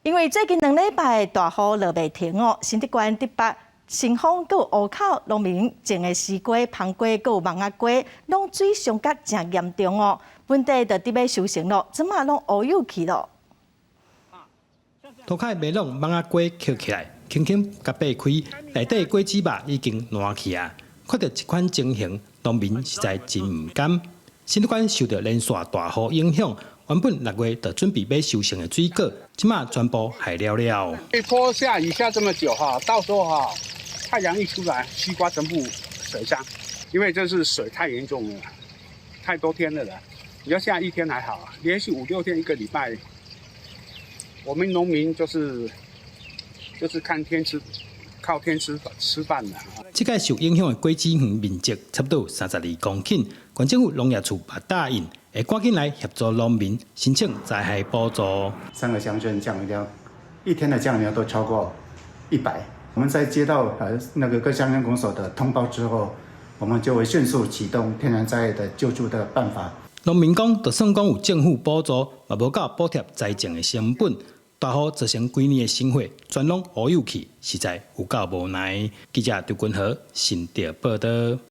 因為最近2禮拜大雨落袂停哦，新竹縣竹北、新豐閣有湖口農民種的絲瓜、芳瓜閣有網仔瓜，攏水傷甲誠嚴重哦。本底就佇欲收成咯，這馬攏烏有去咯。塗跤的麥櫳網仔瓜抾起來，輕輕共擘開，內底果子肉已經爛去啊！看著這款情形，農民實在真毋甘。新竹縣受著連續大雨影響，原本6月就準備欲收成的水果，這馬全部害了了。一波下雨下這麼久哈，到時候哈太陽一出來，西瓜全部水傷，因為這是水太嚴重了，太多天了啦。你要下一天還好，連續五六天一個禮拜，我們農民就是看天吃，靠天吃吃飯的。這個受影響的果子園面積差不多32公頃，縣政府農業處嘛答應，會趕緊來協助農民申請災害補助。三個鄉鎮降雨量，一天的降雨量都超過100。我們在接到那個各鄉鎮公所的通報之後，我們就會迅速啟動天然災害的救助的辦法。農民講，就算講有政府補助，嘛無夠補貼栽種的成本。大雨造成幾年的心血，全攏烏有去，實在有夠無奈。記者張君和新竹報導。